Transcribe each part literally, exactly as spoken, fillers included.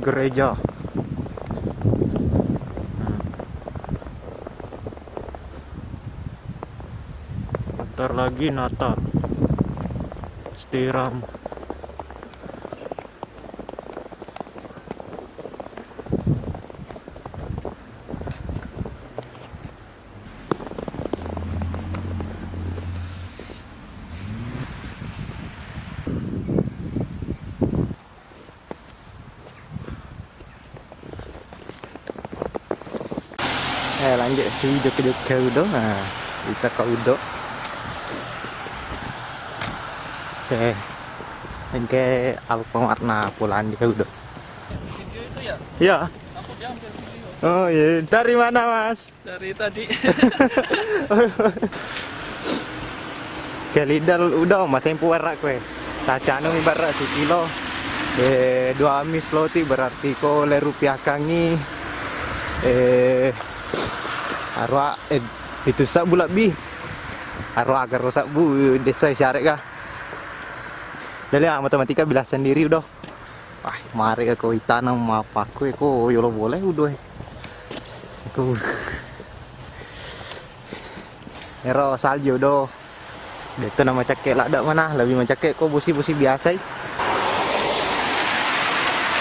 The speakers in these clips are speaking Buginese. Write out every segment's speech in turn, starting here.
Gereja. Bentar lagi Natal. Stiram. Eh, lanjut si jokke-jokke udo. Nah, kita ke udo. Oke. Engke Alfamart na Polandia udo. Video itu ya? Iya. Aku diambil video. Oh iya, dari mana, Mas? Dari tadi. Ke Lidl udo, masempu waraq kue. Tasianu mi baraq sikilo. Eh, dua amis loti berarti ko le rupiahkangi. Eh, arwa, eh, pitu sabbu lebbi. Arwa agaro sabbu desa syarek kah. Jadi ah, matematika bila sendiri udo. Wah, mare ko itana mapakku ko yolo boleh udo. Ko. Ero salju do. Deto na macakke ladde mana, lebih macakke ko bosi-bosi biasa i.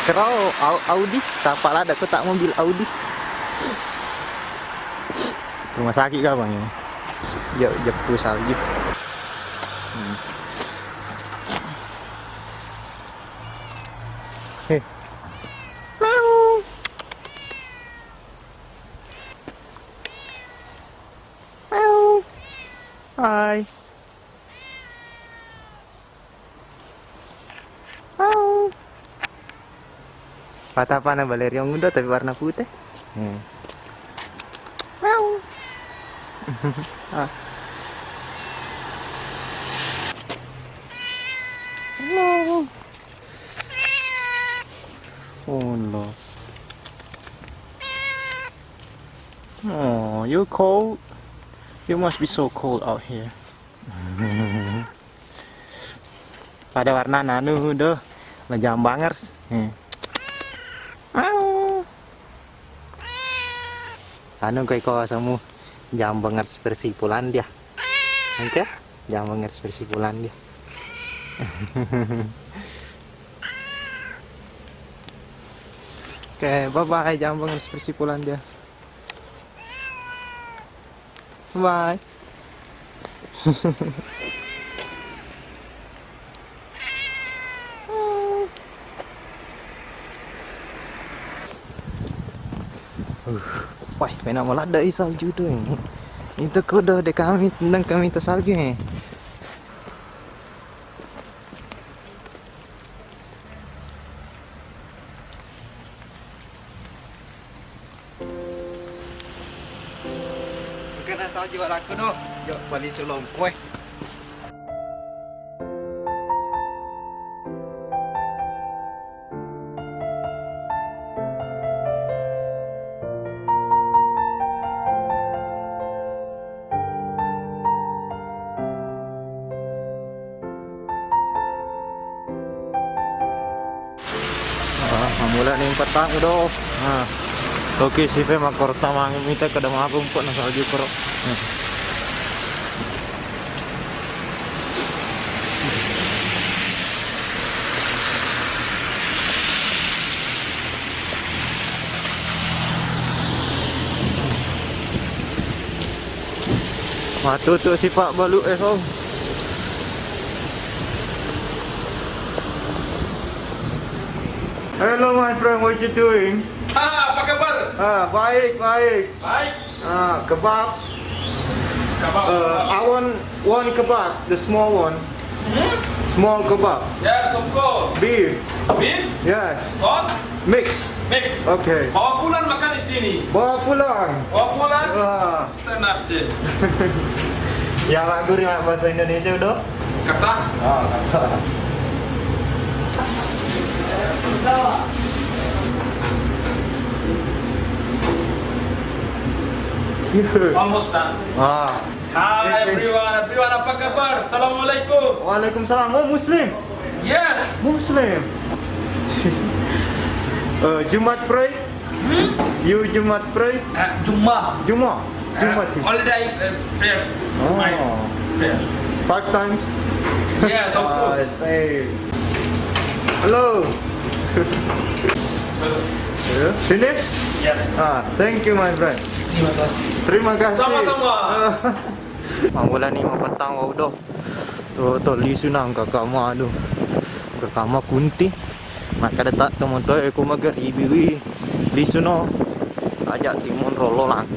Kero Au- Audi, sapa ladde ko tak mobil Audi. Rumah sakit kah bang ini? Jauh jeppu salju. Hmm. Heh. Hai. Patapana baleriong udo tapi warna putih. Hmm. Ah. Oh no. Oh, you cold? You must be so cold out here. Pada warna nanu do, majang bangers. Eh. Anu ko iko semu jambangers versi Polandia. Engke? Jambangers versi Polandia. Oke, bye bye jambangers versi Polandia. Bye. Uh, wah, pena maladde i salju tu eh. Itu kudu de kami tentang kami ta salju eh. Kena salju walakku no. Yo, bali sulongko eh. Ah, mammula ni petang do. Ah. Oke, sipe makkoro tamangi mita kada mapung kok na salju koro. Ah. Matutu sipa balu eh, Song. Hello, my friend, what you doing? Ah, apa kabar? Ah, baik, baik. Baik. Ah, kebab. Kebab. Uh, I want one kebab, the small one. Hmm? Small kebab. Yes, of course. Beef. Beef? Yes. Sauce? Mix. Mix. Okay. Bawa pulang makan di sini. Bawa pulang. Bawa pulang. Ah. Tenang, Cil. Ya, Pak Guru, ya, bahasa Indonesia udah? Kata? Ah, kata. Almost done. Ah. Hi everyone, everyone apa kabar? Assalamualaikum. Waalaikumsalam. Oh, Muslim. Yes. Muslim. Uh, Jumat pray? You Jumat pray? Uh, Juma. Juma. Jumat. Uh, all day uh, prayer. Oh. My prayer. Five times? Yes, of Ah, I course. see. Hello. Hello. Finish? Yes. Ah, thank you, my friend. Terima kasih. Terima kasih. Sama-sama. Mangulani mapettang wau do. To to lisu na engka kama adu. Engka kama kunti. Makkeda tak temoto eko mageribi wi. Lisu no. Aja timun rolo lang.